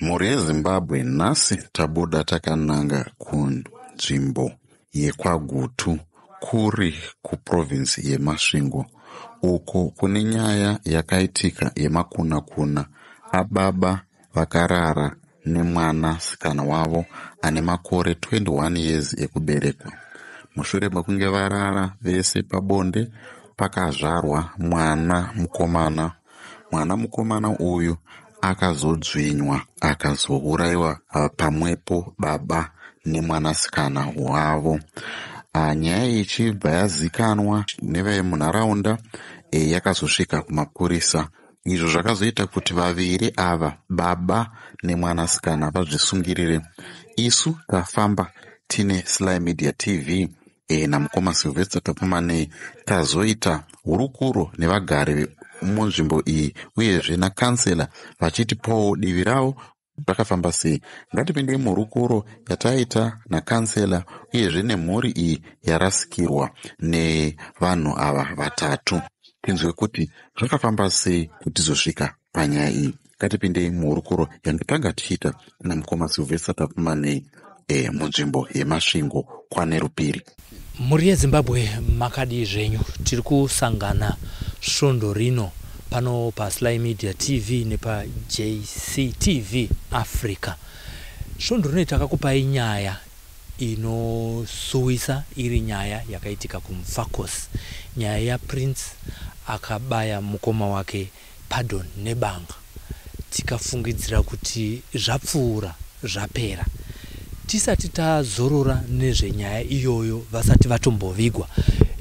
Mhuri yeZimbabwe, nhasi tabuda takananga kunzvimbo yekwaGutu kuri kupurovhinzi yeMasvingo uko kune nyaya yakaitika yemakunakuna ababa vakarara nemwanasikana wavo ane makore 21 years ekuberekwa. Mushure mekunge varara vese pabonde, pakazvarwa mwana mukomana. Mwana mukomana uyu akazodzvinywa akazouraiwa pamwepo baba nemwanasikana wavo. Nyaya iyi ichibva yazikanwa nevemunharaunda, yakazosvika kumapurisa, izvo zvakazoita kuti vaviri ava, baba nemwanasikana, vazvisungirire. Isu tafamba tine Sly Media TV namukoma Sylvester Tapfumanei, tazoita hurukuro nevagari munzvimbo iyi uyezve nakansela vachitipawo divi ravo zvakafamba sei. Ngatipindei muhurukuro yataita nakansela uyezve nemhuri iyi yarasikirwa nevanhu ava vatatu, tinzwe kuti zvakafamba sei kuti tizosvika panyaya iyi. Ngatipindei muhurukuro yanditanga tichiita namukoma Sylvester Tapfumanei munzvimbo yeMasvingo kwaNerupiri. Mhuri yeZimbabwe, makadii zvenyu? Tiri kusangana svondo rino pano paSly Media TV nepaJCTV Africa. Svondo rino takakupai nyaya inosuwisa, iri nyaya yakaitika kuMufakose, nyaya yaPrince akabaya mukoma wake Pardon nebanga. Tikafungidzira kuti zvapfuura, zvapera. Tisati tazorora nezvenyaya iyoyo, vasati vatombovigwa,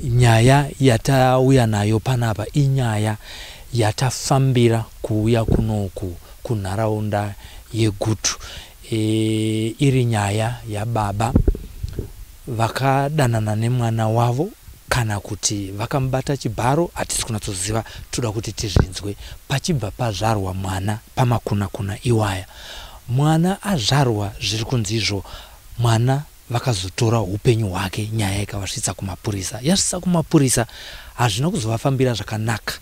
nyaya yatauya nayo panapa inyaya yatafambira kuuya kunoku kunharaunda yeGutu, iri nyaya yababa vakadanana nemwana wavo kana kuti vakamubata chibharo, hatisi kunatsoziva, toda kuti tizvinzwe. Pachibva pazvarwa mwana pamakunakuna iwaya. Mwana azvarwa, zviri kunzi izvo mwana vakazotora upenyu hwake, nyaya ikavasvitsa kumapurisa. Yasvitsa kumapurisa, hazvina kuzovafambira zvakanaka,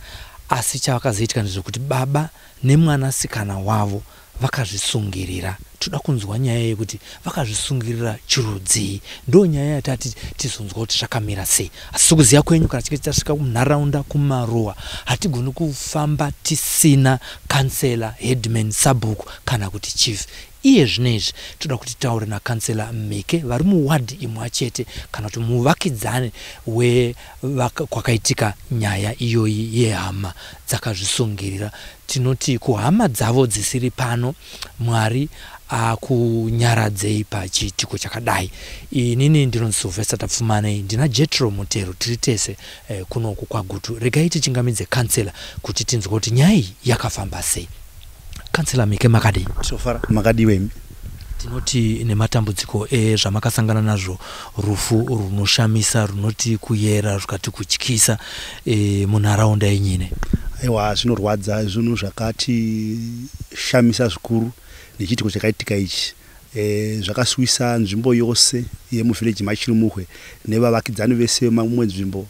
asi chavakazoitika ndezvekuti baba nemwanasikana wavo vakazvisungirira. Toda kunzwa nyaya yekuti vakazvisungirira chirudzii. Ndo nyaya yatati tizonzwa kuti zvakamira sei. Asi sokuziva kwenyu, kana tichinge tasvika munharaunda kumaruwa, hatigoni kufamba tisina kansela, headman, sabhuku kana kuti chief. Iye zvino izvi toda kuti taure nakansela Mhike vari muwadhi imwe chete kana kuti muvakidzani wekwakaitika nyaya iyoyi yehama dzakazvisungirira. Tinoti kuhama dzavo dzisiri pano, Mwari akunyaradzei pachiitiko chakadai. Inini ndinonzi Sylvester Tapfumanei, ndina Jetro Mutero, tiri tese kunoku kwaGutu. Regai tichingamidze kansela kuti tinzwe kuti nyaya iyi yakafamba sei. Kansela Mhike, makadii? Tofara, makadiwe imi? Tinoti nematambudziko ezvamakasangana nazvo, rufu runoshamisa, runoti kuyera rukati kutyisa munharaunda yenyine. Aiwa, zvinorwadza, zvinhu zvakatishamisa zvikuru nechiitiko chakaitika ichi. Zvakasuwisa nzvimbo yose yemuvhileji maChirimuhwe nevavakidzani vese vemumwe nzvimbo.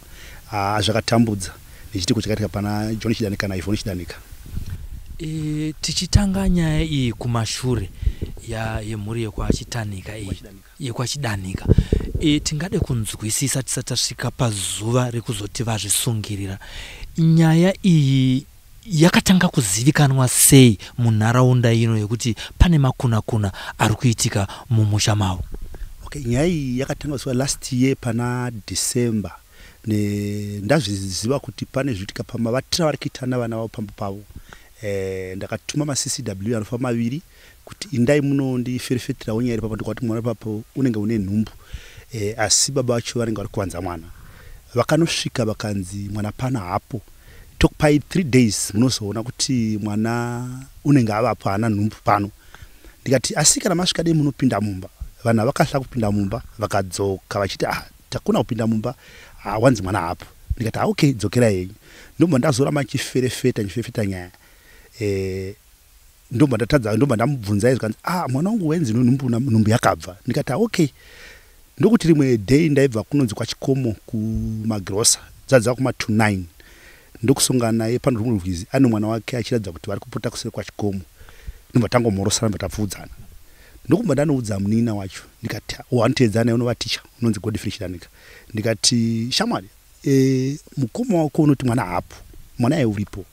Zvakatambudza nechiitiko chakaitika pana John Chidanika naIvon Chidanika. Tichitanga nyaya iyi kumashure yemhuri yekwaChitanika iyi, yekwaChidanika, tingade kunzwisisa tisati tasvika pazuva rekuzoti vazvisungirira. Nyaya iyi yakatanga kuzivikanwa sei munharaunda ino yekuti pane makunakuna ari kuitika mumusha mavo? Okay, nyaya iyi yakatanga kuziva last year pana December. Ndazviziva kuti pane zviitika pamavatira vari kuita navana vavo pamba pavo. Ndakatuma maCCW anofamba maviri kuti indai munondiferefeterawo nyaya iri papo, ndikati mwana papo unenge une nhumbu, asi baba vacho vanenge vari kuvanza mwana. Vakanosvika vakanzi mwana pana hapo, tokupai 3 days munozoona kuti mwana unenge avapo, haana nhumbu pano. Ndikati asi kana masvika dei munopinda mumba. Vanhu vakahla kupinda mumba, vakadzoka vachiti, "Ah, takuna kupinda mumba, wanzi mwana hapo." Ndikati, "Ah, okay, dzokerai henyu." Ndobva ndazoramba ndichiferefeta, ndichiferefeta nyaya, ndobva ndatadza, ndobva ndamubvunza izvo, kanzi, "Ah, mwana wangu wainzi nhumbu, nhumbu yakabva." Ndikati, "Ah, okay." Ndokuti rimwe day ndaibva kunonzi kwaChikomo kumagirosa, dzadza kuma 29, ndokusongana naye pano rumwe rwizi ane mwana wake achiratidza kuti vari kupota kuseri kwaChikomo. Ndobva tangomhorosana, ndobva tapfuudzana. Ndokubva ndanoudza munin'ina wacho, ndikati wanoteedzana naye unova ticha unonzi Godfrey Chidanika. Ndikati shamwari, mukoma wako unoti mwana haapo, mwana iye uripo,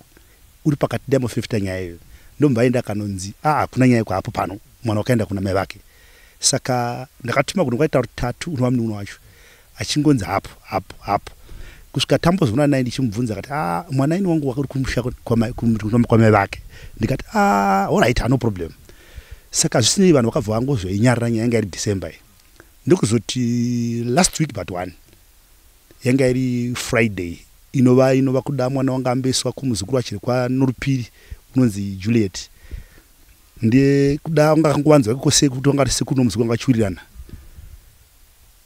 uri pakati, ndambofefeta nyaya iyoyo. Ndobva aenda akanonzi hakuna nyaya yeko hapo pano, mwana wakaenda kuna mai vake. Saka ndakatuma kuno kwaita rutatu unova munin'ina wacho achingonzi hapo hapo hapo, kusvika tambozoona naye. Ndichimubvunza akati mwana ini wangu wakuri kumusha kwamai vake. Ndikati alright, no problem. Saka zvisinei, vanhu vakabva vangozoinyarira. Nyaya yanga iri December iyi. Ndokuzoti last week but one, yanga iri Friday, inova kuda mwana wanga amboiswa kumuzukuru wachiri kwanorupiri unonzi Juliet. Ndiye kuda wanga akangovanzwa ikoko sekuti wanga ari sekuru nomuzukuru wanga achiwirirana.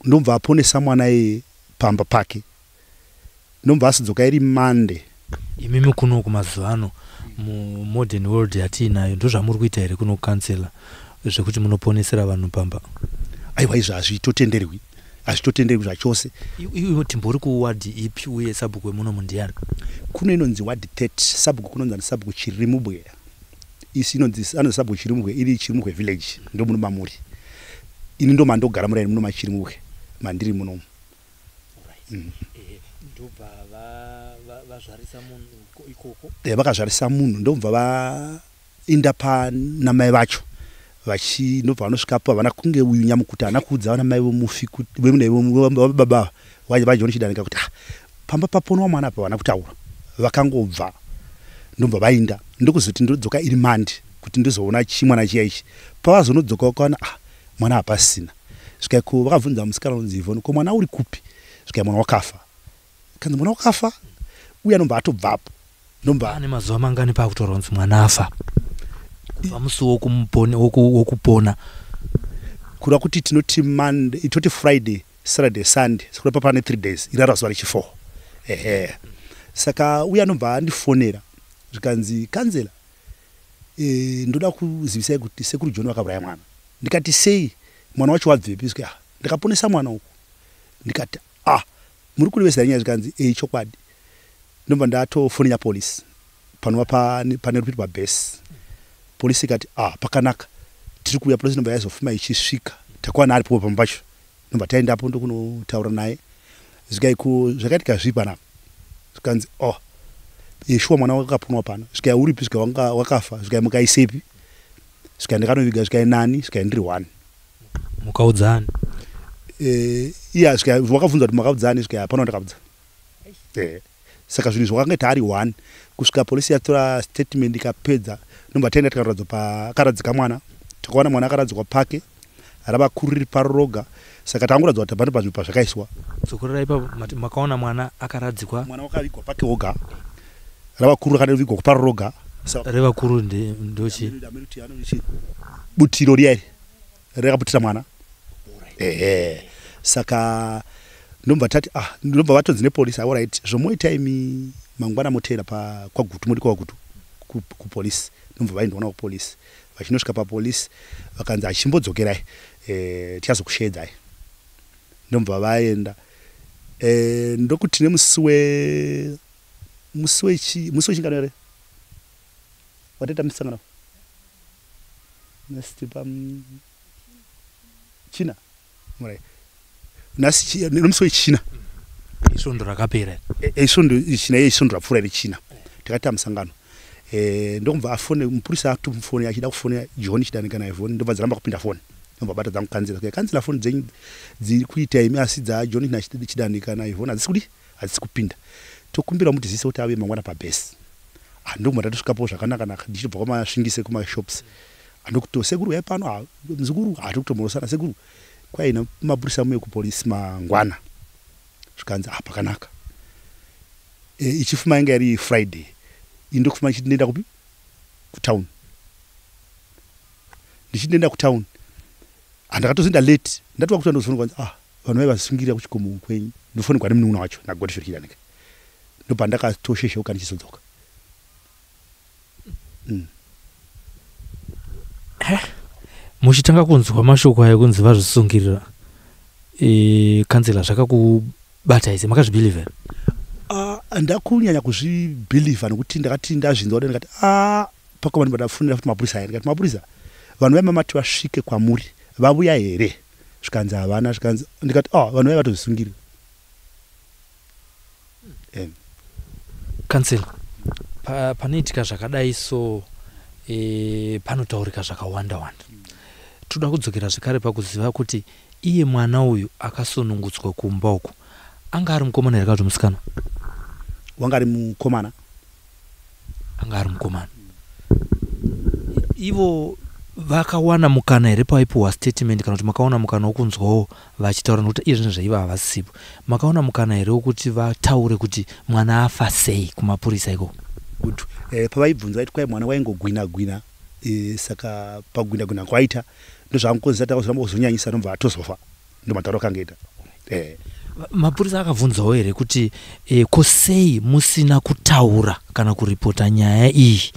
Ndobva aponesa mwana iyeye pamba pake. Ndobva asodzoka iri Monday. Imimi kunoku mazuva ano, mumodern world yatiinayo, ndozvamuri kuita here kuno councillor, zvekuti munoponesera vanhu pamba? Aiwa, izvo hazvitotenderwi, hazvitotenderwi zvachose. Iwe timbori kuwadhi ipi, uye sabhuku wemuno mundiani? Kuno inonzi ward 30. Sabhuku kunonzi ani sabhuku Chirimubwe. Isi inonzi anonzi sabhuku Chirimubwe, iri Chirimubwe village ndo muno mamuri. Ini ndo mandogara muraini muno maChirimubwe mandiri munomu. Ndobva vazvarisa munhu ikoko? Vakazvarisa munhu, ndobva vainda panamai vacho ndobva vanosvikapo. Havana kunge uyu nyamukuta haana kuudza vana mai vomufi, vababa vaJohn Chidanika, kuti pamba paponwa mwana apa. Havana kutaura, vakangobva, ndobva vainda. Ndokuzoti ndodzoka iri Monday kuti ndizoona chimwana chiya ichi. Pavazonodzoka vakaona mwana hapasina. Svikaiko vakabvunza musikana unonzi Ivhoni, ko mwana uri kupi? Svikai mwana wakafa. Kanzi mwana wakafa, uye anobva atobvapo, ndobva Ane mazuva mangani paakutaura kunzi mwana afa, kubva musi wokupona? Kureva kuti tinoti Monday, toti Friday, Saturday, Sunday, saka pane 3 days, irara zuva rechi4. Ehe, saka uye anobva andifonera, zvikanzi, "Councillor, ndoda kuzivisai kuti sekuru John vakauraya mwana." Ndikati, "Sei? Mwana wacho wabvepi?" Svika, "Ndakaponesa mwana uku." Ndikati, "Muri kurevesa nyaya?" Zvikanzi, "Ei, chokwadi." Ndobva ndatofonera polisi panova pane rupiri pabhesi. Polisi ikati, "Pakanaka, tiri kuuya." Polisi ndobva yaizofuma ichisvika, takawana aripo pamba pacho. Ndobva taendapo, ndokunotaura naye. Zvikaiko zvakaitika zvii panapa? Zvikanzi, "Oh, shuwa, mwana wakaponwa pano." Zvikai, "Uripi?" Zvikai, "Wanga wakafa." Zvikai, "Mukaisepi?" Zvikai, "Ndakanoviga." Zvikai, "Nani?" Zvikai, "Ndiri one." Mukaudzani? Iya, zvikai, wakabvunza kuti makaudzani? Zvikai, "Hapana wandakaudza." Saka zvinhu zvakanga taari one kusvika polisi yatora statement ikapedza. Ndobva taenda, tikaradzwa pakaradzika mwana. Takaona mwana akaradzikwa pake, ravakuru riri paro roga. Saka tangoradzwa kuti pane panzvimbo pazvakaiswa. Dzokorerai ipapo. Mati makaona mwana akaradzikwa? Mwana wakavigwa pake woga, ravakuru rakadovigwa paro roga. Revakuru ndochi? Butiro riya iri rakabutira mwana. Ehe, saka ndobva tati ndobva vatonzi nepolisi, "Alright, zvomoita imi, mangwana moteera kwaGutu, modi kwaGutu kupolisi." Ndobva vaindoona kupolisi. Vachinosvika papolisi vakanzi, "Achimbodzokerai, tichazokushedzai." Ndobva vaenda. Ndokuti nemusi we musi wechingano here wataita musangano nhasi pa China. Alright. Nhasi nemusi weChina. Isvondo rakapera? Isvondo China, isvondo rapfuura iri China, takaita musangano. Ndokubva afone mupurisa, atomufone achida kufonera John Chidanika naIvhoni, ndobva dzaramba kupinda foni. Ndobva bata dzangu, "Councillor, councillor, foni dzenyu dziri kuita imi, asi dzaJohn Chidanika naIvhoni hadzisi kudi, hadzisi kupinda. Tokumbira mutizise kuti ave mangwana pabhesi." Ndokubva ndatosvikapo zvakanaka naka, ndichibva kwaMasvingise kumashops. Ndokuti, "Sekuru, uyai pano." "Muzukuru." Hatiri kutomhorosana. "Sekuru, kwaina mapurisa, muye kupolisi mangwana." Zvikanzi, "Pakanaka." Ichifuma yanga iri Friday, indokufuma ndichiti ndoenda kupi? Kutown. Ndichiti ndoenda kutown, handakatozoenda late. Ndatova kuti ndozofonekwa kunzi, "Vanhu vai vasungirira kuchikomo kwenyu." Ndofonekwa nemunun'una wacho naGodfrey Chidanika. Ndobva ndakatoshesheuka ndichizodzoka. Muchitanga kunzwa mashoko ayo kunzi vazvisungirira, councillor, zvakakubata ise? Makazvibhilivha here? Ndakunyanya kuzvibhilivha, nokuti ndakati ndazvinzwa kuda, ndikati Pakomani padafunira futi mapurisa aya, ndikati, "Mapurisa, vanhu vaimamati vasvike kwamuri vavuya here?" Zvikanzi havana. Zvikanzi, ndikati, "Oh, vanhu vai vatozvisungirira." Councillor, panoitika zvakadai so, panotaurika zvakawanda wanda. Toda kudzokera zvekare pakuziva kuti iye mwana uyu akasunungutswa kumba uku anga ari mukomana here kana kuti musikana? Wanga ari mukomana. Anga ari mukomana. Ivo vakawana mukana here pavaipiwa statement, kana kuti makawana mukana wokunzwawo vachitaura, nokuti iye zvino zvaiva havasipo, makawana mukana here wekuti vataure kuti mwana afa sei kumapurisa ikoko? Good. Pavaibvunza vaiti kwai mwana waingogwina gwina, saka pagwina gwina kwaita ndozvamukonzesa takazoramba kuzonyanyisa, nobva atozofa. Ndo matauro akangaita. Mapurisa akabvunzawo here kuti ko sei musina kutaura kana kuripota nyaya iyi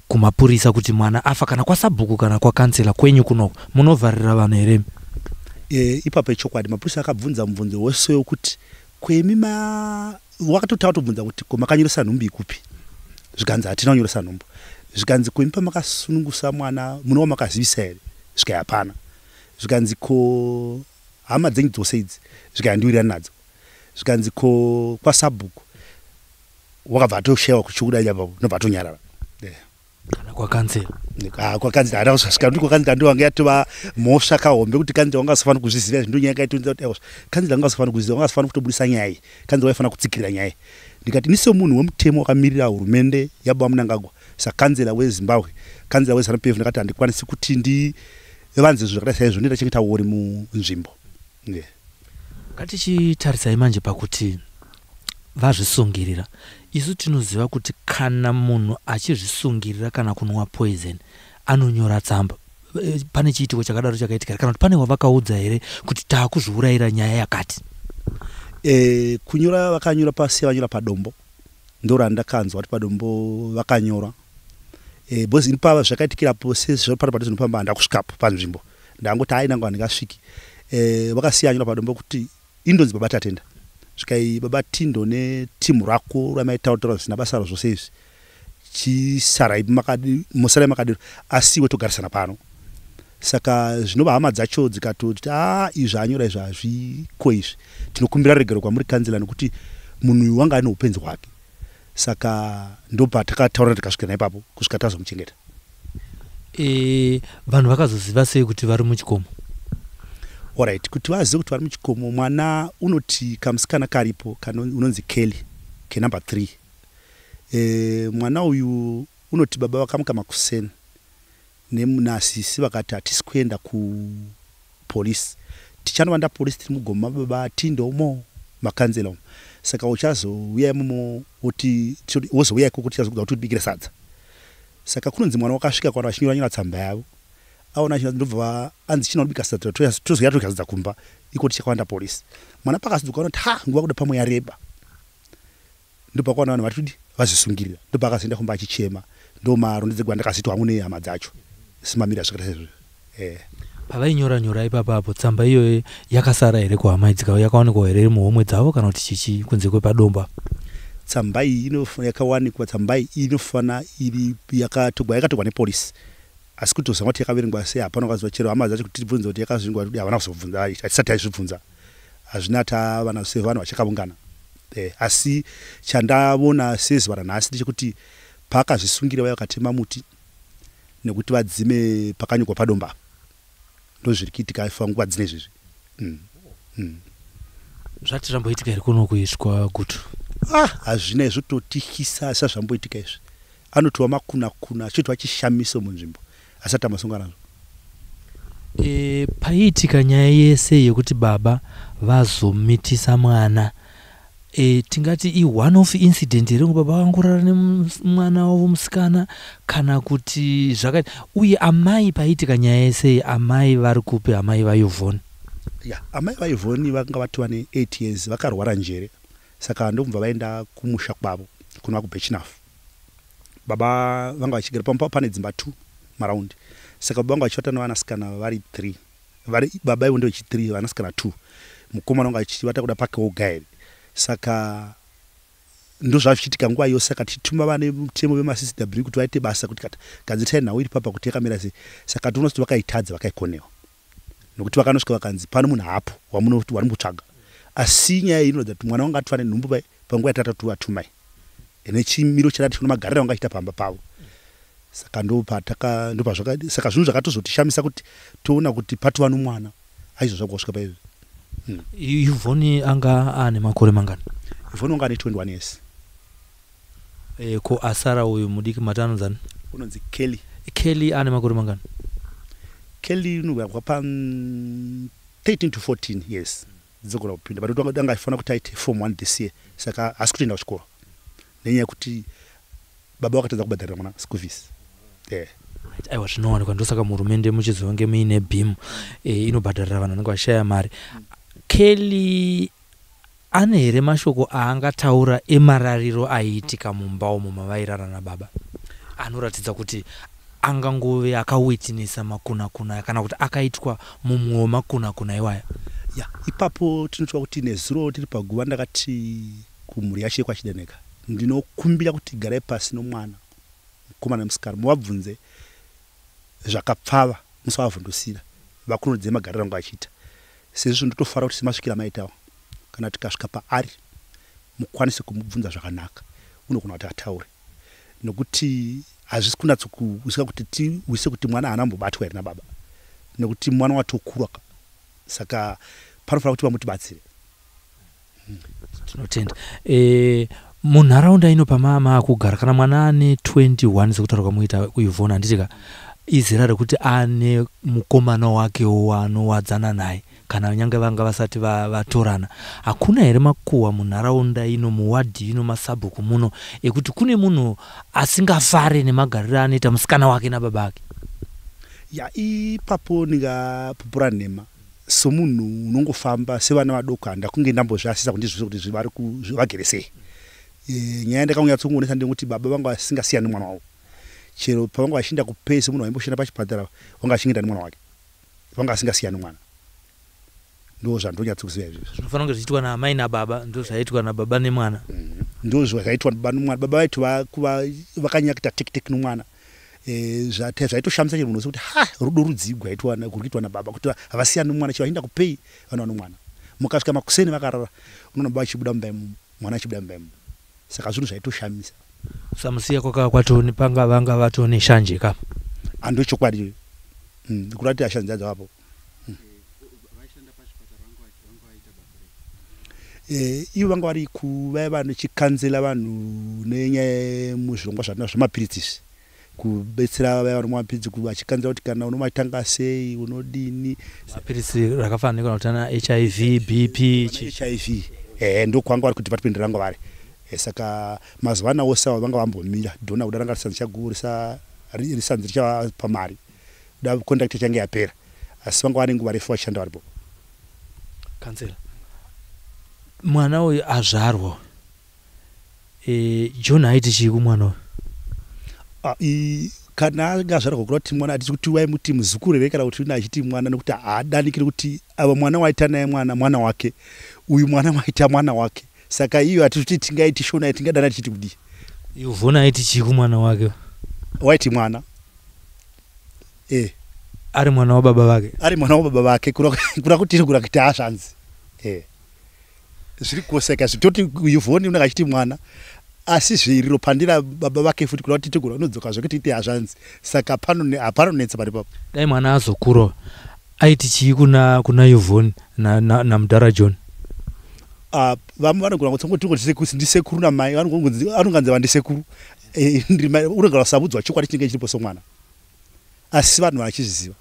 kumapurisa kuti mwana afa, kana kwasabhuku kana kwakansela kwenyu kunoko? Munovharira vanhu here? Ipapo ichokwadi, mapurisa akabvunza mubvunzo wose wekuti kwemi ma wakatotaura tobvunza kuti ko makanyoresa nhumbu ikupi? Zvikanzi hatina kunyoresa nhumbu. Zvikanzi kwemi pamakasunungusa mwana mune wamakazivisa here? Zvikai hapana. Zvikanzi ko hama dzenyu dzose idzi? Zvikai handiwirirani nadzo. Zvikanzi ko kwasabhuku? Wakabva atoshayiwa kuchikuda ipapo, nobva atonyarara. Kana kwakansela? Ah, kwakanzira hana kusvika kuti kwakanzira ndo wanga yatova mhosva kahombe, kuti kanzira wanga usafanira kuzviziva izvi. Ndo nyaya yakaitonza kuti aiwa, kanzira wanga usafanira kuzviziva, wanga usafanira kutobudisa nyaya iyi, kanzira waifanira kutsikirira nyaya iyi. Ndikati ini semunhu wemutemo wakamirira hurumende yababa Mnangagwa, sakanzela weZimbabwe, kanzela weZANU PF, ndakati handikwanisi kuti ndivanze zvinhu zvakadai saizvo, ndendachengeta uri munzvimbo, yeah. Ngatichitarisai manje pakuti vazvisungirira. Isu tinoziva kuti kana munhu achizvisungirira kana kunwa poison anonyora tsamba. Pane chiitiko chakadaro chakaitika here, kana kuti pane wavakaudza here kuti taakuzviurayira nyaya yakati? Kunyora vakanyora pasi, vanyora padombo, ndo randakanzwa kuti padombo vakanyora, because ini pava zvakaitikirapo sezvo pano padhuze nepamba handakusvikapo panzvimbo, ndangoti hai, nangu handingasviki. Vakasiya anyora padombo kuti indonzi baba Tatenda, svikai baba Tindo netimu rako ramaitaura zvisina basa zvose izvi, chisarai musarai makadiro, asi iwe togarisana pano. Saka zvinova hama dzacho dzikatoti a izvi anyora izvi hazviko izvi, tinokumbira regero kwamuri kanzela, nekuti munhu uyu wanga ane upenzi hwake. Saka ndobva takataura tikasvikira ipapo kusvika tazomuchengeta. Vanhu vakazoziva sei kuti vari muchikomo? Alright, kuti vazive kuti vari muchikomo, mwana unoti kamusikana karipo unonzi Kelly kenumber 3. Mwana uyu unoti baba vakamuka makuseni nasisi vakati hatisi kuenda kupolisi, tichanovanda polisi tiri mugoma baba Tindomo makanzela umo, saka uchazouya imomo wozouya ikoko tichazokuudza kuti utibikire sadza. Saka kunonzi mwana wakasvika kwana vachinyora nyora tsamba yavo, aona ndobva anzi china kubika sadza, tozouya todya sadza kumba iko tichakawanda polisi. Mwana pakasudzuka unoti ha, nguva kuda pamwe yareba, ndopakaona vanhu vatudi vazvisungirira, ndopakazoenda kumba achichema. Ndo marondedzerwa andakazoitwa hangu nehama dzacho simamira zvakaita saizvozvo. Pavainyora nyora ipapapo, tsamba iyoyo yakasara here kuhama idzi? Yakawanikwa here muhomwe dzavo kana kuti chichi kunze kwepadomba? Tsamba iyi yakawanikwa, tsamba iyi inofana iri yakatogwa, yakatogwa nepolisi, asi kuti tozama kuti yakaverengwa sei hapana wakaziva. Chero hama dzacho kuti tibvunze kuti yakazvingwa, havana kuzobvunza, hatisati taizvibvunza, hazvina tavana sevanhu vachakaungana. Asi chandavona sezuva ranhasi ndechekuti paakazvisungira vaya vakatema muti nekuti vadzime pakanyorwa padomba apa. Ndo zviri kuitika fa nguva dzine izvezvi. Zvati zvamboitika here kuno kuiswa Gutu? Ah, hazvina, izvo totyisa, asi zvamboitika izvi anotova makuna kuna achitova chishamiso munzvimbo, asati amasonga nazvo. Paiitika nyaya yese yekuti baba vazomitisa mwana, tingati i-one off incident here, ngo baba vangorara nemwana wavo musikana, kana kuti zvakati? Uye amai, paiitika nyaya yese, amai vari kupi, amai vaYvonne? Ya, amai vaYvonne vakanga vatova ne8 years vakarwara njere, saka ndokubva vaenda kumusha kwavo kunova kuBirchenough. Baba vanga vachigara pamba pane dzimba 2 maraundi, saka baba vanga vachivata nevanasikana vari 3, vari baba ivo ndevechi3, vanasikana 2, mukomana vanga achivata kuda pake woga here. Saka Ndozvazvichiitika nguva yose. Saka tichituma vane mutemo vemaCCW kuti vaite basa kuti gadzirisai nhau iri papa kuti yakamira sei. Saka toona kuti vakaitadza, vakaikonewa, nokuti vakanosvika vakanzi pano munhu hapo wamunoti wari kutsvaga. Asi nyaya iyi inoratidza kuti mwana wanga atova nenhumbu panguva yatatatumai nechimiro chirati magariro anga achiita pamba pavo. Saka ndopataka ndopazvaka saka zvinhu zvakatozotishamisa kuti toona kuti patova nomwana aizvozva kusvika paizvi. Yvonne anga ane makore mangani? Yvonne wanga ane 21 years. Ko asara uyu mudiki mati anonzani? Unonzi Kelly. Kelly ane makore mangani? Kelly unobva pa 13 to 14 years dzogona kupinda, but anga achifanira kuti aite form 1 this year. Saka haasi kutoenda kuchikoro nenyaya yekuti baba vakatadza kubhadharira mwana school fees. Right, aiwa, zvinowanikwa. Ndosaka muhurumende muchizonge muine BEAM inobhadharira vanhu vanenge vachishaya mari. Kelly ane here mashoko aangataura emarariro aiitika mumba umo mavairara nababa, anoratidza kuti angangove akawitnessa makunakuna kana kuti akaitwa mumwe wemakunakuna iwaya? Ya, ipapo tinotwa kuti nezuro tiri paguva ndakati kumhuri yacho yekwaChideneka, ndinokumbira kuti garai pasi nomwana mukomana nemusikana, muvabvunze zvakapfava, musavavhundusira, vakunodzei magariro angu achiita. Sezvo ndotofara kuti semasvikiro amaitawo, kana tikasvika paari mukwanise kumubvunza zvakanaka, unogona kuti ataure, nokuti hazvisi kunyatsokuwisika kuti tiwise kuti mwana haana kumbobatwa here nababa, nekuti mwana watokura ka. Saka panofanira kuti vamutibatsire. Tinotenda. Munharaunda ino pamaakugara, kana mwana ane 21 sekutaura kwamuita kuYvonne, handiti ka izera rekuti ane mukomana wakewo waanowadzana naye, kana nyange vanga vasati vatorana? Hakuna here makuhwa munharaunda ino, muwadhi ino, masabhuku muno, ekuti kune munhu asingafare nemagariro anoita musikana wake nababa ake? Ya, ipapo ndingapupura nhema. Somunhu unongofamba sevana vadoko, handakunge ndambozviasisa kuti ndizvise kuti vagere sei. Nyaya ndakangonyatsokuonesa ndeyekuti baba vanga vasingasiyani nemwana wavo. Chero pavanga vachienda kupei, semunhu waimboshanda pachipatara, vanga vachingoenda nemwana wake, vanga vasingasiyani nemwana. Ndo zvandonyatsokuziva izvizvo. Zvinofanira kunge zvichiitwa naamai nababa ndo zvaiitwa nababa nemwana. Ndo zvaiitwa baba nomwana. Baba vaiti kuva vakanyanya kuita tekiteki nomwana. Zvaitoshamisa chero munhu wese kuti ha, rudo rudzii ruri kuitwa nababa kuti havasiyani nomwana. Chero vachienda kupei, vanova nomwana. Mukasvika makuseni vakarara, unoona baba vachibuda mumba imomo, mwana achibuda mumba imomo. Saka zvinhu zvaitoshamisa. Samusiya kwakava kwatoni panga vanga vatone shanje ka. Ando chokwadi, kureva kuti ashanzi dzavapo. Ivo vanga vari kuvaya vanochikanzela vanhu nenyaya yemuzvirongwa zvatinazvo zvemapiritsi izvi, kubetsera vaya vanomwa mapiritsi, vachikanzela kuti kana unomatanga sei, unodini. Mapiritsi rakafanana nekana kuti ana HIV, BP? HIV, ehe, ndokwanga vari kudepartment ranga vari. Saka mazuva ana ose ava vanga vambomira dhona kuda ranga risanzi risanzi richavapa mari kuda contract ichange yapera, asi vanga vane nguva refu vachishanda varipo. Kansela, mwana uyu azvarwa, John aiti chii kumwana uyu? Ah, kana anga azvarwa, kuda kuti mwana hatisi kuti waimuti muzukuru here kana kuti une achiti mwana, nekuti haadaniki, nekuti ava mwana waita naye mwana, mwana wake uyu, mwana waita mwana wake. Saka iyo hatisi kuti tingaiti Shona tingadana tichiti kudii. Yvonne aiti chii kumwana wake? Waiti mwana. Ari mwana wababa vake? Ari mwana wababa vake, kuda kuti kuda kuti hazvanzi zviri koseka zvitoti Yvonne unenge achiti mwana, asi zviriro pandira baba vake futi, kuda kuti tigona unodzoka zvekuti ite hazvanzi. Saka hapanonetsa pari papo. Dai mwana azokura, aiti chii kuna Yvonne namudhara John? Ah, vamwe vanogona kutsongoti ndisekuru namai, anonganzi vandisekuru. Unogona kusabudzwa chokwadi chinenge chiripo somwana, asi vanhu vachizviziva.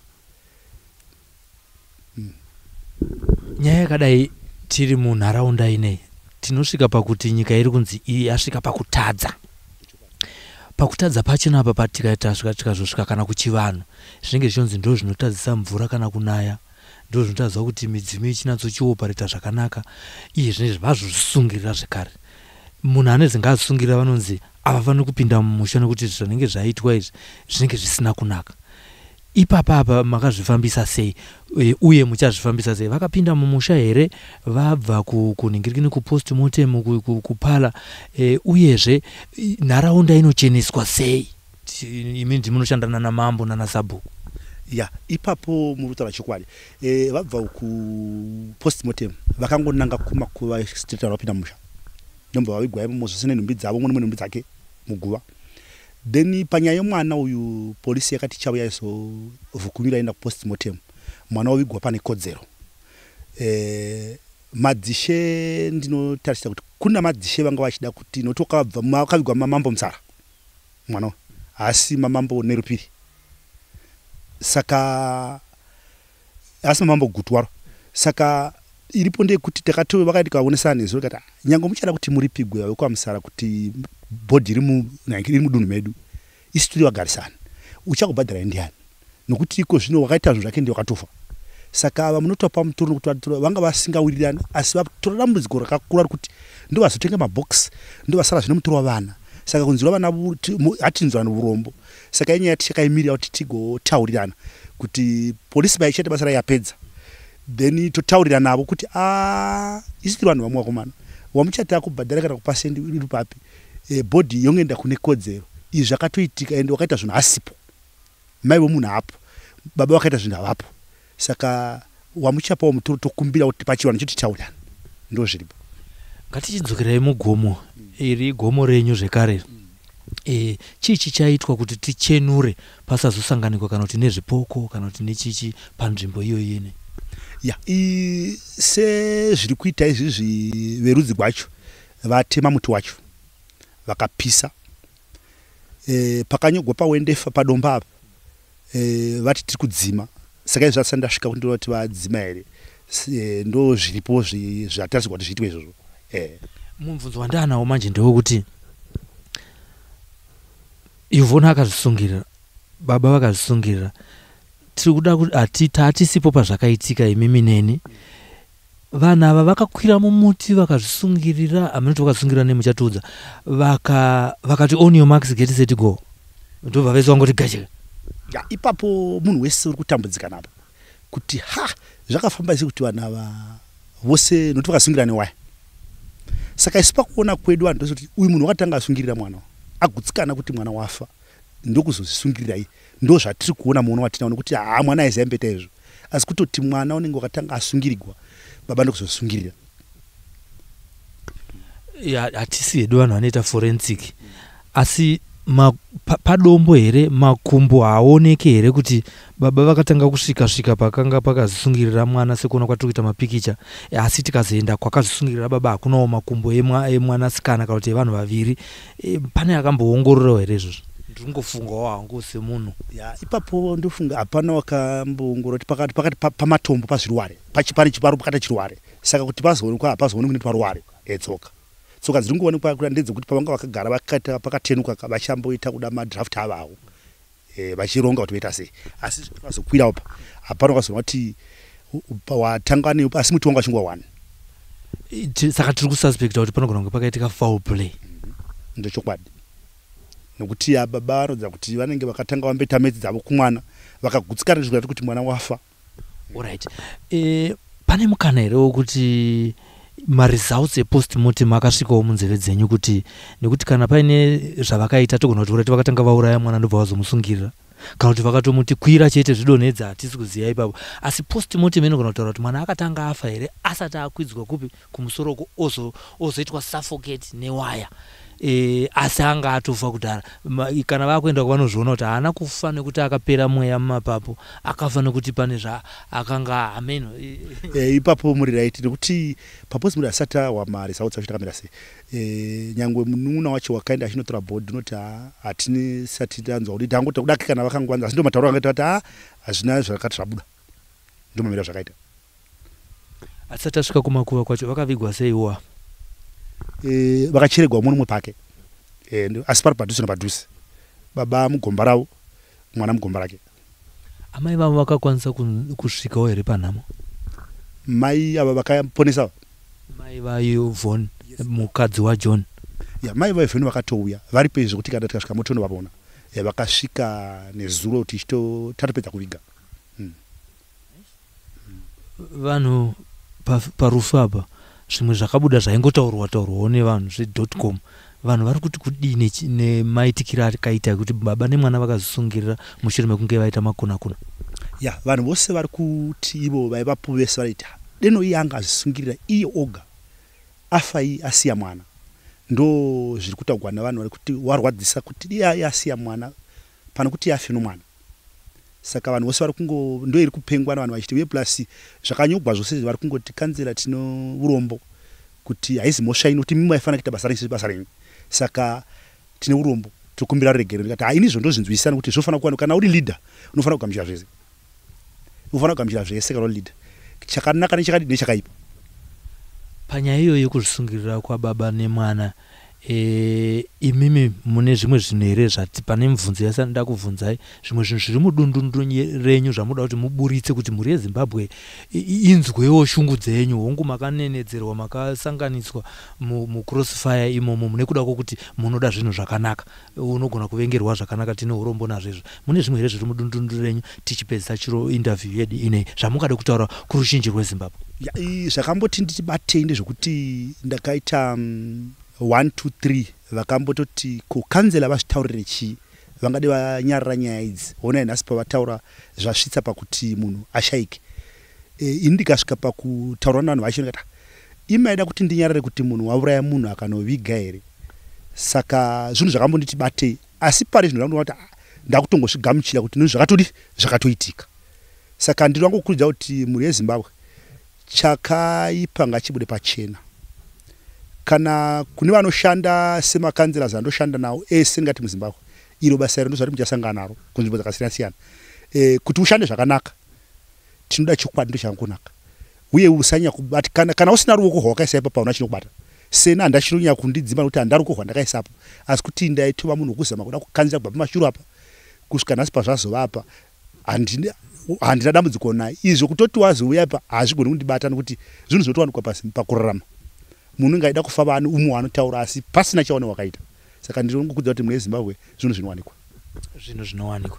Nyaya yakadai, tiri munharaunda inei, tinosvika pakuti nyika iri kunzi yasvika pakutadza. Pakutadza pachona apa, patikatasvika tikazosvika kana kuchivanhu, zvinenge zvichonzi ndo zvinotadzisa mvura kana kunaya, ndo zvinotadzisa kuti midzimu ichinatsochiopareta zvakanaka. Iye zvinezvi vazozvisungirira zvekare, munhu anezi ngaazvisungirira, vanonzi havafaniri kupinda mumusha nekuti zvinenge zvaitwa izvi zvinenge zvisina kunaka. Ipapa apa makazvifambisa sei uye muchazvifambisa sei? Vakapinda mumusha here vabva kunhingirikini kupostmortem kupala? Uyezve nharaunda inocheneswa sei? Imi ndimunoshanda nana mambo nana sabhuku. Ya, ipapo muri kutaura chokwadi. Vabva kupostmortem vakangonanga kumakuva straight, vapinda mumusha, ndomba vavigwa imomo zvose nenhumbi dzavo, mumwe nemwe nhumbi dzake muguva. Then panyaya yemwana uyu, polisi yakati ichauya izovhukunyura enda kupostmortem, mwana wavigwa pane kodzero. Madzishe, ndinotarisira kuti kuna madzishe vanga vachida kuti, nokuti wakavigwa mamambo Musara, mwana uyu haasi mamambo Nerupiri, saka asi mamambo Gutwaro. Saka iripo ndeyekuti takato vakaiti kaonesana nezuro, kati nyange muchada kuti muripigwe vekwaMusara kuti body iri mudunhu medu, isi tiri vagarisana, uchakubhadharai ndiani? Nokuti iko zvino wakaita zvinhu zvake ndiye wakatofa. Saka ava munotopa mutoro, nokuti vanga vasingawirirani, asi vatora dambudziko rakakura rekuti ndo vazotenga mabhokisi, ndo vasara zvine mutoro wavana. Saka kunzwira vana hatinzwani urombo. Saka inyaya tichakaimirira kuti tigotaurirana kuti polisi paichaita basa rayo yapedza, then totaurira navo kuti a isi tiri vanhu vamwe, vakomana, wamuchati akubhadhara kana kupasendi iri papi? Body yongoenda kune kodzero. Izvi zvakatoitika, ende wakaita zvinhu asipo, mai vomunhu hapo, baba vakaita zvinhu havapo. Saka wamuchapawo mutoro, tokumbira kuti pachivanhu chotitaurirana, ndo zviripo. Ngatichidzokerai mugomo iri, gomo renyu zvekare. Chii chichaitwa kuti tichenure pasazosanganikwa kana kuti nezvipoko kana kuti nechichi panzvimbo iyoyi ine? Ya, sezviri kuita izvizvi, verudzi gwacho vatema muti wacho vakapisa. Pakanyogwa pawendefa padomba apa, vati tiri kudzima. Saka izvi zvasati ndasvika kuti ndoti vadzima here. Ndo zviripo zvatarisirwa kuti zviitwe izvozvo. Mubvunzo wandanawo manje ndewekuti Yvonne akazvisungirira, baba vakazvisungirira. Tiri kuda kuti hatisipo pazvakaitika, imimi neni. Vanhu ava vakakwira mumuti vakazvisungirira, hamunoti vakazvisungirira nemuchatiudza, vakati, "On your marks, get set, go," ndobva vese vangoti gache? Ya, ipapo munhu wese uri kutambudzika napo kuti ha, zvakafamba sei kuti vanhu ava vose, nokuti vakasungira newaya. Saka isu pakuona kwedu vanhu tose kuti uyu munhu wakatanga asungirira mwana, agutsikana kuti mwana wafa, ndokuzozvisungirirai. Ndo zvatiri kuona, muono watinawo, nekuti haa, mwana aiziva mbeta izvo, asi kutoti mwana unenge wakatanga asungirigwa, baba ndokuzosungirira. Hatisi hedu vanhu vanoita forensic, asi padombo here makumbo haaoneki here kuti baba vakatanga kusvika svika pakanga pakazvisungirira mwana, sekuona kwatiri kuita mapikicha? Asi tikazoenda kwakazvisungirira baba, hakunawo makumbo emwanasikana kana kuti evanhu vaviri. Pane akamboongororawo here izvozvo? Ndiri kungofungawo hangu semunhu. Ya, ipapo ndofunga hapana wakamboongorora kuti pakati pamatombo pazviruware, pane chiparo pakati chiruware. Saka kuti pazoonekwa, hapazoonekwi nekuti paruware. Tsoka dziri kungoonekwa kuda ndedzekuti pavanga vakagara vakaita pakatenuka, vachamboita kuda madraft avawo, vachironga kuti voita sei. Asi pazokwira pa hapana wakazoona kuti watanga asi muti wanga wachingwa one. Saka tiri kususpecta kuti panogona kunge pakaitika foul play. Ndochokwadi, nokuti baba vanoratidza kuti vanenge vakatanga vamboita maths dzavo kumwana, vakagutsikana nezvekuti kuti mwana wafa. Alright, pane mukana here wekuti maresults epostmortem akasvikawo munzeve dzenyu, kuti nekuti kana paine zvavakaita, togona kuti urati vakatanga vauraya mwana ndobva vazomusungirira, kana kuti vakatomuti kwira chete zvidonhedza? Hatisi kuziva ipapo, asi postmortem inogona kutaura kuti mwana akatanga afa here asati akwidzwa kupi kumusoroko, ozoitwa suffocate newaya, asi anga atofa kudhara. Kana vakuenda vanozviona kuti haana kufa nekuti akapera mweya mumapapu, akafa nekuti pane zvaakanga hameno. Ipapo muri right, nekuti papostmortem asati awa maresults acho takamira sei. Nyangwe munun'una wacho wakaenda achinotora body unoti hatini sati tanzwa kuti tangoti kudaki kana vakangwanza, asi ndo matauro angaita kuti hazvina zvakati zvabuda, ndo mamira zvakaita. Hatisati tasvika kumakuva kwacho, vakavigwa seiwa? Vakacheregwa umwe nomwe pake, asi pari padhuze napadhuze, baba mugomba ravo, mwana mugomba rake. Amai vavo vakakwanisa kusvikawo here panhamo? Mai ava vakaponesa ava? Mai vaYvonne, mukadzi waJohn. Ya, mai vaYvonne vakatouya varipo izvo, kuti kana tikasvika motonovavona. Vakasvika nezuro tichito tatopedza kuviga. Vanhu parufu apa, zvimwe zvakabuda zvaingotaurwa taurwawo nevanhu zvedotcom, vanhu vari kuti kudii nemaitikiro akaita ekuti baba nemwana vakazvisungirira mushure mekunge vaita makunakuna? Ya, vanhu vose vari kuti ivo vaivapo vese vaita deno iye anga azvisungirira iye oga, afa iye asiya mwana. Ndo zviri kutaurwa navanhu vari kuti warwadzisa kuti iye asiya mwana pane kuti afe nomwana. Saka vanhu vose vari kungo, ndo iri kupengwa navanhu vachiti, uye plus zvakanyogwa zvose, vari kungoti kanzera tino urombo kuti haizi mhosva ino, kuti mimi maifanira kuita basa renyu, basa renyu, saka tine urombo, tokumbira ruregero. Ndikati ha, ini izvo ndozvinzwisisa nekuti zvofanira kuwanikwa. Kana uri leader unofanira kugamuchira zvese, unofanira kugamuchira zvese kana uri leader, chakanaka nechakadii nechakaipa. Panyaya iyoyo yekuzvisungirira kwababa nemwana, imimi mune zvimwe zvinhu here zvati pane mibvunzo yasanoda kubvunzai, zvimwe zvinhu zviri mudundundu renyu zvamunoda kuti muburitse kuti mhuri yeZimbabwe inzwewo shungu dzenyu? Hongu, makanenedzerwa, makasanganiswa mucrossfire imomo mune kuda kwokuti munoda zvinhu zvakanaka, unogona kuvengerwa zvakanaka, tine urombo nazvo izvo. Mune zvimwe here zviri mudundundu renyu, tichipedzisa chiro interview yedu inei, zvamungade kutaura kuruzhinji rweZimbabwe? Zvakamboti nditibatei ndezvekuti ndakaita 1 2 3, vakambototi ko kanzela vazvitaurire chii, vangade vanyarara nyaya idzi, honai nhasi pavataura zvasvitsa pakuti munhu ashaike. Ini ndikasvika pakutaura navanhu vacho, ndikati, imaida kuti ndinyarare kuti munhu wauraya munhu akanoviga here? Saka zvinhu zvakambonditi batei, asi pari zvino ndakutoona kuti ndakutongozvigamuchira kuti nozvi zvakatodi zvakatoitika. Saka ndinongokurudzira kuti mhuri yeZimbabwe, chakaipa ngachibude pachena. Kana kune vanoshanda semakanzera andoshanda nawo ese, ndingati muZimbabwe iro basa iro ndozvati muchasangana naro kunzvimbo dzakasiyana siyana. Kuti ushande zvakanaka tinoda chokwadi, ndo chakangonaka, uye usanyanya kubatikana. Kana usina ruoko rwawakaisa ipapo, hauna chinokubata. Sena handachironyanya kundidzima nekuti handa ruoko rwandakaisapo, asi kuti ndaitova munhu wekuzama kuda kukanzira kubva pamashure apa kusvika nhasi pazvazova apa. Handina dambudziko naye. Izvo kutoti wazouya apa hazvigoni kundibata nekuti zvinhu zvinotowanikwa pakurarama. Munhu unenge aida kufa vani umwe waanotaura, asi pasina chaone wakaita. Saka ndinongokudza kuti mune Zimbabwe zvinhu zvinowanikwa. Zvinhu zvinowanikwa.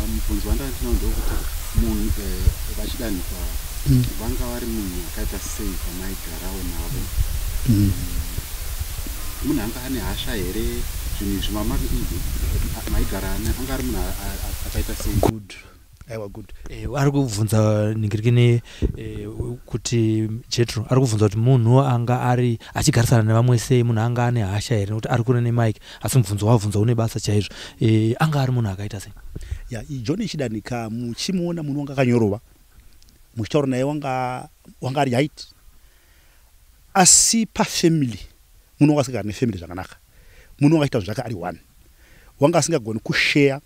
Mubvunzo wandandinawo ndewekuti munhu vaChidanikwa vanga vari munhu akaita sei pamaigarawo navo? Munhu anga ane hasha here? Zvinhu izvi maigara, anga ari munhu akaita sei? Good, aiwa, good. Ari kubvunza ningirikini kuti Jetro ari kubvunza kuti munhu anga ari achigarisana nevamwe sei, munhu anga ane hasha here, nekuti ari kure nemike, asi mubvunzo wabvunza une basa chaizvo. Anga ari munhu akaita sei? Ya, John Chidanika muchimuona, munhu wanga akanyorova, muchitaura naye wanga ari right, asi pafamily munhu wanga asingagari nefamily zvakanaka. Munhu wanga achiita zvinhu zvake ari one, wanga asingagoni kushare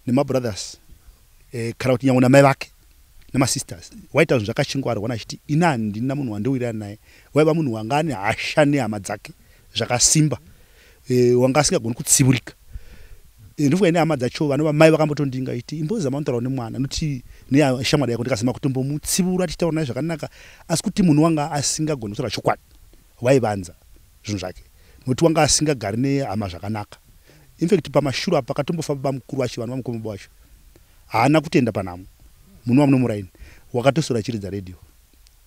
nemabrothers kana kuti nyange namai vake nemasisters. Waita zvinhu zvakachingwarwa achiti ini handina munhu wandowirirana naye. Waiva munhu wanga ane hasha nehama dzake zvakasimba, wanga asingagoni kutsiurika. Ndofunga ine hama dzacho vanova mai vakambotondinga iti imbozama unotaurawo nemwana noti neshamwari yako. Ndikazama kutombomutsiura tichitaura naye zvakanaka, asi kuti munhu wanga asingagoni kutaura chokwadi, waivanza zvinhu zvake nokuti wanga asingagari nehama zvakanaka. Infact, pamashure apa pakatombofa baba mukuru vacho, vanhu vamukoma baba vacho, haana kutenda panhamo. Munhu wamunomuraini wakatosora achiridza redhiyo.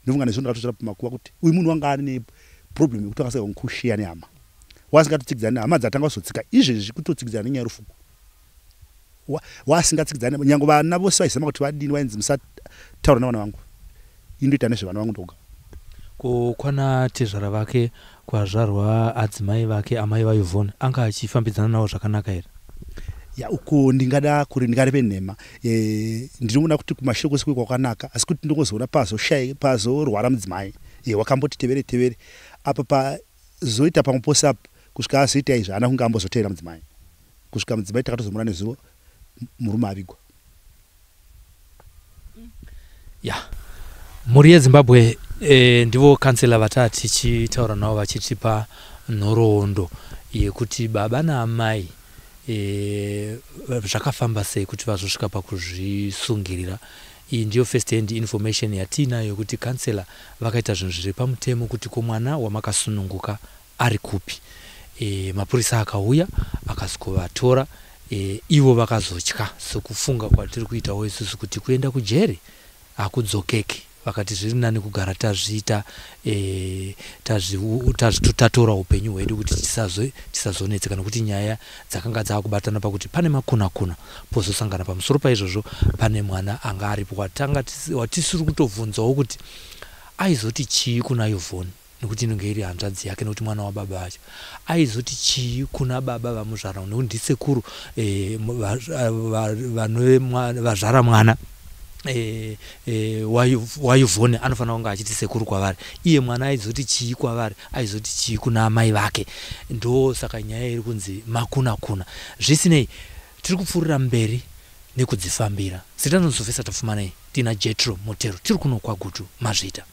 Ndofunga nezvo ndakatosvira pamakuva kuti uyu munhu wanga ane problem yekuti akasingagoni kusheya nehama, wasingatotsigidza nehama dzatanga kuzotsika izvezvi kutotsigidzana nenyaya yerufuko, wasingatsikidzani. Nyange vana vose vaizama kuti vadini, wainzi musataura navana vangu, indoita nezvevana vangu ndoga. Ko kwana tezvara vake, kwazvarwa adzimai vake, amai vaYvonne, anga achifambidzana navo zvakanaka here? Ya, uko ndingada kuri ndingareve nhema. Ndinoona kuti kumashure kwose kwakanaka, asi kuti ndingozoona pazoshai pazorwara mudzimai, wakamboti tevere tevere apa pazoita pamwe pose apa kusvika azoita izvi, haana kunge ambozotevera mudzimai kusvika mudzimai takatozomura nezuro murume avigwa. Ya, mhuri yeZimbabwe, ndivo kansela vataa tichitaura navo vachitipa nhoroondo yekuti baba naamai zvakafamba sei kuti vazosvika pakuzvisungirira. Iyi ndiyo first hand information yatiinayo yekuti kansela vakaita zvinhu zviri pamutemo, kuti ko mwana wamakasununguka ari kupi? Mapurisa akauya akasvikovatora. Ivo vakazotya sekufunga kwatiri kuitawo isusu kuti kuenda kujeri hakudzokeki. Vakati zviri nani kugara tazviita, tatora upenyu hwedu kuti tisazonetseka, nekuti nyaya dzakanga dzaakubatana pakuti pane makunakuna pozosangana. Pamusoro paizvozvo pane mwana anga aripo watanga watisiri kutobvunzawo kuti aizoti chii kuna Yvonne, nekuti inenge iri hanzvadzi yake, nekuti mwana wababa vacho. Aizoti chii kuna baba vamuzvara, nekuti ndisekuru vanove vazvara mwana waYvonne, anofanira kunge achiti sekuru kwavari. Iye mwana aizoti chii kwavari? Aizoti chii kuna amai vake? Ndo saka nyaya iri kunzi makunakuna. Zvisinei, tiri kupfuurira mberi nekudzifambira. Zita ndinozofesa Tafumanei, tina Jetro Mutero, tiri kuno kwaGutu. Mazvita.